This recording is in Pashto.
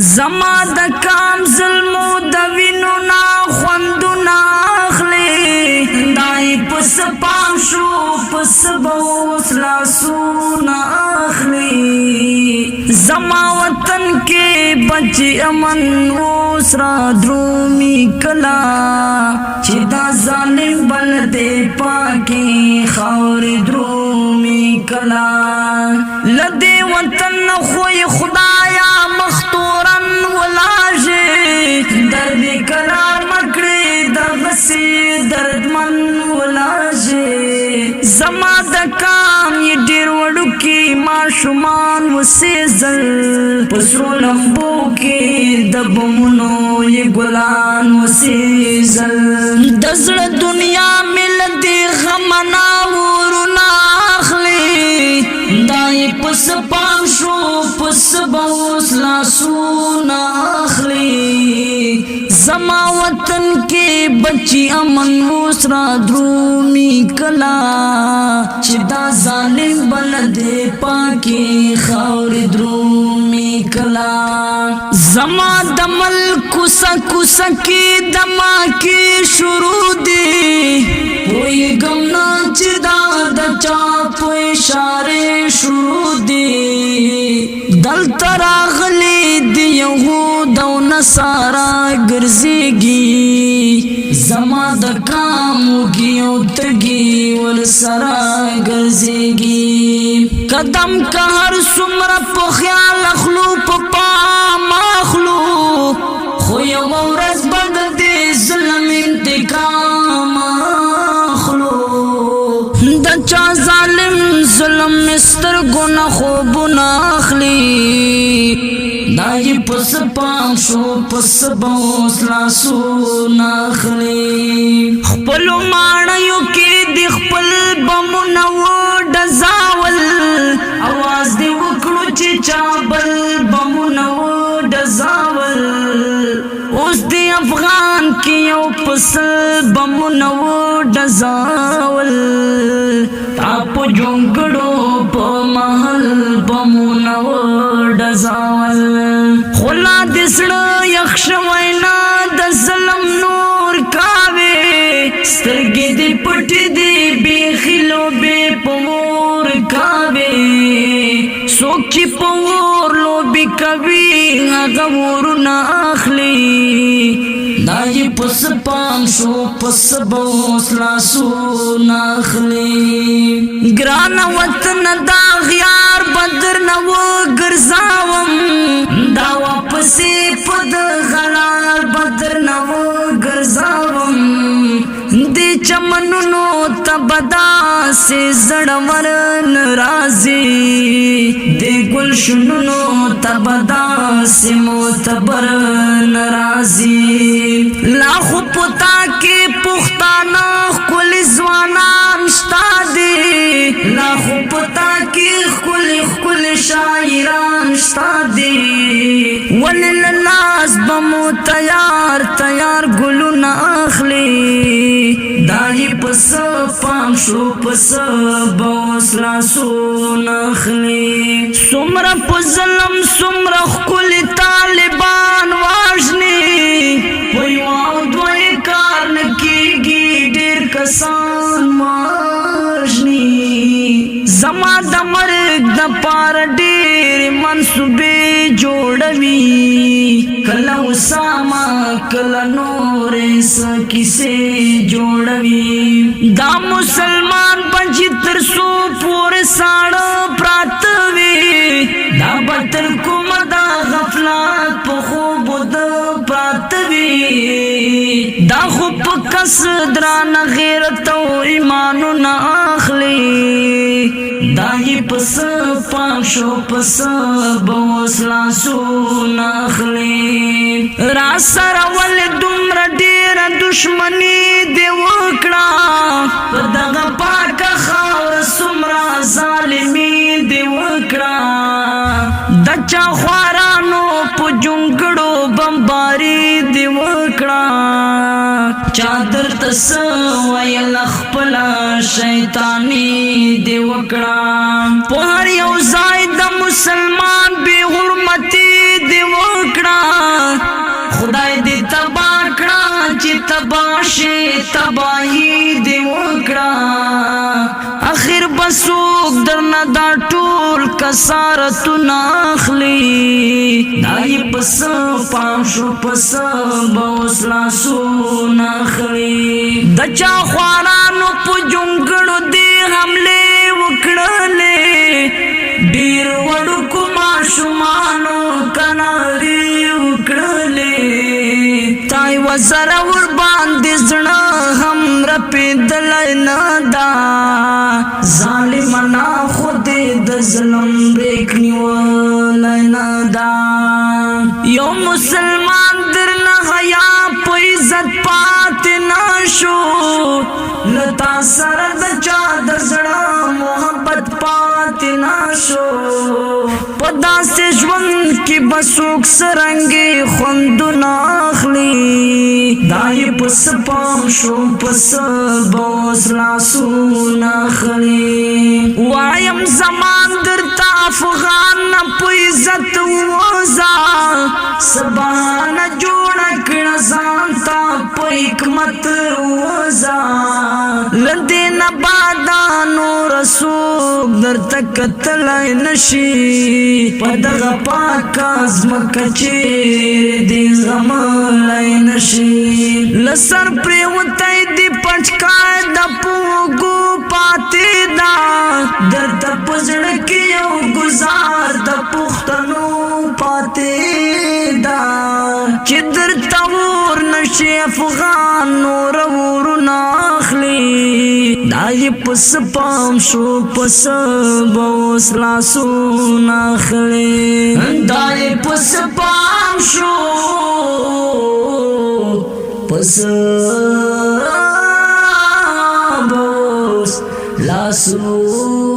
زما د کام ظلمو د وینو نا خوندونه اخلي، دای پس پام شو پس بوس لاسونه اخلي. زما وطن کې بچي امن اوس را درومي کلا، چې دا ظالم بل دې پاکي خاور درومي کلا. لدی وطن خوې خدایا مختورن ولاجه، درد کلار مکړي د غسی دردمن ولاجه. زما د کام یې ډیر وړو کې ماشومان وسیزل، پسرو لمبو کې د بمونو یې ګلان وسیزل. د زړه دنیا مل دی غمنا ورونه اخلي، دای پس پام شو پس بوس لاسونه اخلي. زما وطن کې بچي امن اوس را درومي کلا، چې دا ظالم بل دې پاکي خاور درومي کلا. زما د ملک کوسه کوسه کې دما کې شروع دي، پوی ګمنا چې دا د چا په اشاره شروع دي. دلته راغلي دی یهود او نصارا ګرځيږي، زما د کامو او تګي ور سره ګرځيږي. قدم که هر څومره په خیال اخلو په پام اخلو، خو یو ورځ به د دې ظلم انتقام اخلو. د چا ظالم ظلم مستر ګنا خوبونه اخلي، دای پس پام شو پس بوس لاسونه اخلي. خپل ماڼیو کې د خپل بمونه و ډزاول، اواز دی وکړو چې چا بل بمونه و ډزاول. اوس دی افغان کې یو پس بمونه و ډزاول، تا په جونګړو په محل بمونه و ډزاول. خلا د زړه یخ شوی نه د ظلم نور کاوي، سترګې دې پټې دي بیخي لوبې په مور کاوي. څوک چې په اور لوبې کوي هغه ورونه اخلي، دای پس پام شو پس بوس لاسونه اخلي. ګران وطن دا غیار بدر نو ګرځاوم، دا واپسې پد غلال بدر نو ګرځاوم. دې چمنونو تبدا سي زړور ناراضي، دې ګل شنونو تبدا سي معتبر ناراضي. لا خو پتا کې پښتانه خپل ځوانان شتا دي، لا خو پتا کې خپل خپل شاعران شتا دي. ولل لاس بمو تیار تیار ګلونه اخلي، دای پس پام شو پس بوس لاسونه اخلي. سمره په ظلم سمره خپل طالبان واژني، په یو او دوه کار نکېږي ډیر کسان واژني. زما د مرګ د پار ډیر منصوبې جوړوي، کله اسامه کله نور کیسې جوړوي. دا مسلمان بچی تر سو پورې ساړه پراته وي، دا به تر کومه دا غفلت په خوب د پراته وي. دا خو په کس درانه غیرت او ایمانونه اخلي، دای پس پام شو پس بوس لاسونه اخلي. را سره ول دومره ډیره دشمنی دی وکړه، په دغه پاکه خاوره څومره ظالمي دی وکړه. د چا خوارانو په جونګړو بمباری دی وکړه، چادر تس ویل خپل شیطانی دی وکړه. په هر یو ځای د مسلمان بے حرمتی دی وکړه. شي، تباہي دی وکړه. اخر بسوک درنه دا ټول کسارتونه اخلي؟ دای پس پام شو، پس بوس لاسونه اخلي. د چا خوارانو په جونګړو دی حمله وکړلې، ډیر وړو کو ماشومانو کناري وکړلې. تای وزر ور باندې زړه هم رپیدل نه دا، ظالمنا خود د ظلم بریک نیول نه دا. یو مسلمان درنه حیا په عزت پات نشو، لتا سره د چا د زړه محبت پات نشو. په داسې ژوند کې بسوک سرنګي خوندونه اخلي؟ دای پس پام شو، پس بوس لاسونه اخلي. وایم زمان درته افغان نه په عزت وزا، سبحان جوړ کړه ځان ته په حکمت وزا. لدې نه بعدانو رسوک درته کتل نشي، په دغه پاکه ځمکه چیرې دې زغملی نشي. لسر پریوتی دی پټکای د پوګو پاتې دا، درته په زړه کې یو گزار د پښتنو پاتې دا. چې درته ور نشي افغان نور ورونه اخلي. دای پس پام شو، پس بوس لاسونه اخلي. دای پس پام شو، پس بوس لاسونه